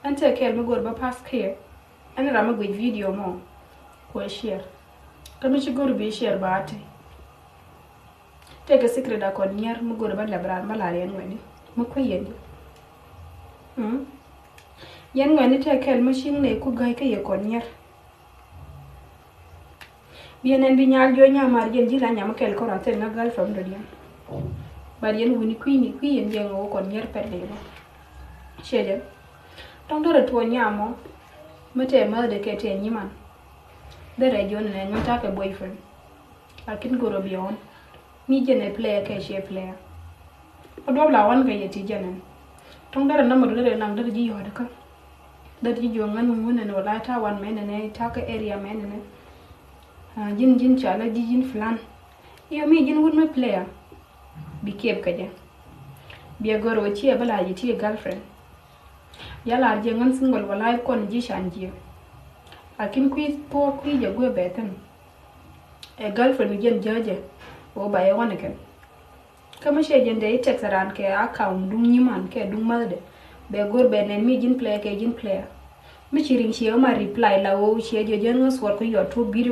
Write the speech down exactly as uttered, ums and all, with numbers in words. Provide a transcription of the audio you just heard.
Ɛn tëë kɛɛl mi go̱o̱r bä pass kiɛ ɛn ram mi guic video mɔ kuɛ share. Kä mi ci go̱o̱r bi share ba ti tëë kɛ secret a kɔn nyiɛr mi go̱o̱r bä lɛp raan bä lar yɛn ŋuɛni mi kuɛ yɛn di. Mm. Yɛn ŋuɛni tëë kɛɛl mi ciŋ nɛ ku gäi kä yɛ kɔn nyiɛr. Biɛ nɛn bi nyal jiɔ nyam mar jɛn ji̱ la nyam kɛl kɔn a thil ŋa girlfriend dɔ diɛn. But yɛn wuni kui̱ni kui̱ yɛn jɛ ŋa wä kɔn nyier pɛt lɛ bä. Ciɛ jɛ. Tɔŋ derɛ tuɔ nyam mɔ. Mi tɛ mäth de kɛ tɛ nyiman. Derɛ jiɔ nɛn ŋa takɛ boyfriend. Lakin goro biɛ ɣɔn. Mi jɛn ɛ player kɛ ciɛ player. Kä duɔp la wan kɛ yɛ ti jɛn ɛn. Tɔŋ derɛ namɛ du derɛ naŋ derɛ ji̱ yɔɔt kä. Derɛ ji̱ jiɔ ŋän ŋun ɛn wala ta wan mɛ nɛnɛ ta kɛ area mɛ nɛnɛ. Ah, ji̱n ji̱n ca la ji̱ ji̱n plan. Iɔ mi ji̱n wut mi player. Bi kiɛp kɛ jɛ. Biɛ gör wä ciɛ bä la ji̱ ti girlfriend. Ya la jiɛ ŋän single wala kɔn ji̱ can jiɛ. Lakin kui̱ puɔ kui̱ jɛ guɛ bɛ thin. Ɛ girlfriend mi jɛn jääjɛ. Wä ba yɛ wan kɛn. Kä mi cɛ jɛn dee i text raan kɛ account duŋ nyiman kɛ duŋ mäthdɛ. Bɛ go̱r bɛ nɛn mi ji̱n player kɛ ji̱n player. Mi ci riŋ ciɛ ma reply la wä ciɛ jɛ jɛn ŋä suɔr kä yɔt tuɔp biri.